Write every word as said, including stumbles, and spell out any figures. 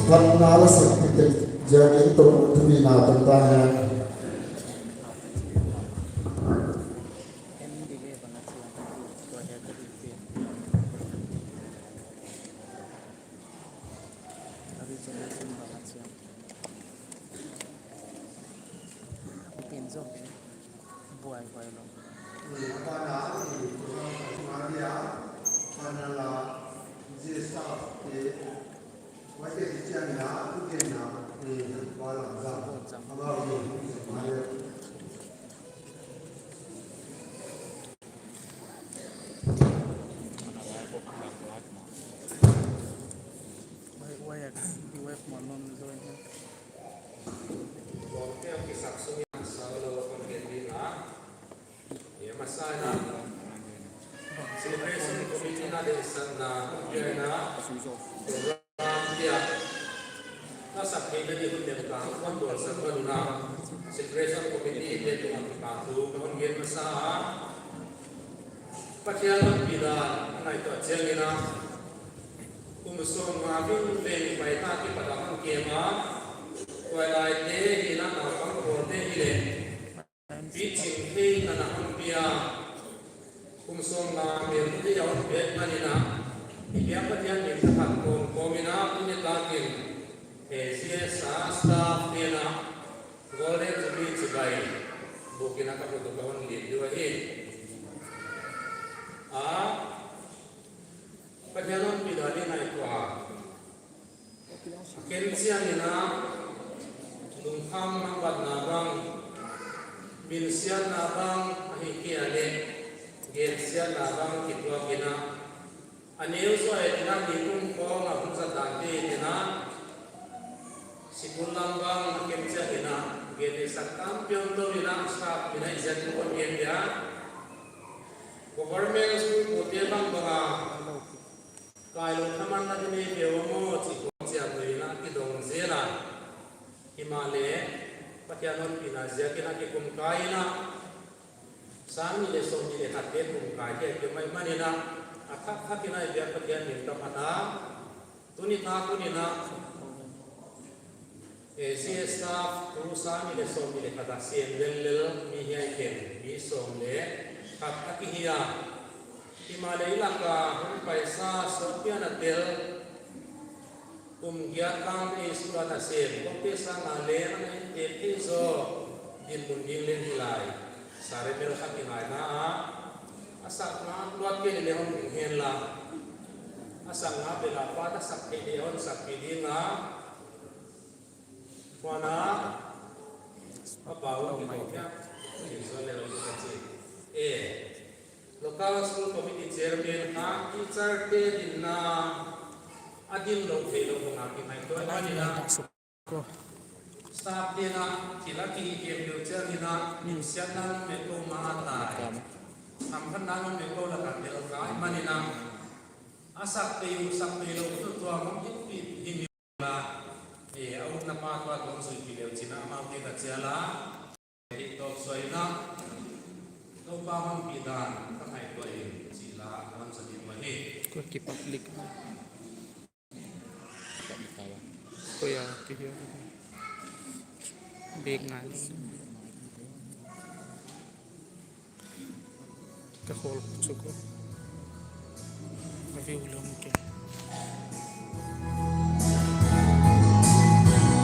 Phatna la sak kei ziakin tua tuni na tang ta hen. Celebration committee na deihsakna, program dia. Na sak theihna di hun nem ka, kon bawlsak ka luna. Celebration committee te tungah kipahthu ka hon gen masa a. Pathian lampi dan a ngaihtuah chiangin a, kum sawmnga vingveng pai ta kipat a hon kem a, tuailaite hi na naupang pawlte hi leh, piching theihna na hon pia, kum sawmnga melthei a hon piak manin a, i biak Pathian min thakhat kawmkawm in a, i netakin, eh, C S R staff te'n a, Golden Jubilee chibai buk in a ka hon lim diu ahi. A, Pathian lampi dan i ngaihtuah a, ken chiangin a, lungkham nangbatna bang, Minsiatna bang ahih kei leh, gensiatna bang kituak in a, a neu zaw in a nikum khawng a hun zat dan te in a, sikul lam bang a kem chiang in a, gen leh sak tampi om lou in a, sak in a i zat kon gen dia. Government school pute bang bang a, kai lou thaman na di nei ve ua maw chih khawng chiang lou in a kidong zel a. Himahleh, Pathian honpina ziakin a kikum kai in a, sang nih leh sawmnih leh khat te kum kai te a ki mai man in a, a thak thak in a i biak Pathian min ka phat a. Tuni thak hun in a, A C S staff tu sang nih leh sawmnih leh khat a sem lellel mi hiai ken mi sawm leh khat a ki hi a. Himahleh i lak a hun paisa sawm pian a tel, kum giat tang ei school a na sem, kawmte sang a leng a na en te thei zaw dinmun ding leng hi lai. Sa remel khat i ngaihna a, a sakna luat kei leh hon ding hen la, a sakna bel a pat a sak theih leh hon sak pi ding a. Huan a, a pau ki mai kia, ki zon leh lo ka chi. E, local school committee chairman kha teacher te dinna a din lou theilou bang a ki ngaihtuah in a. Staff te'n a thil a kihihkem deuh chiang in a, minsiatna leh kou ma a tai, hamphatna leh kou lak a tel kai man in a, a sak thei uh sak theilou tuamtuam hong hi pi ding la, e, a utna pa tuh hong zuipih leu chin a, amaute ka chial a, e, tawp suai in a, Toupa hon pi dan ka ngaihtuah in chi la, hon sa ding uh ahi. Ko ki public. Ko ya, ki ya. Big ngai. Ka hol chu ko. Ka view lom ke.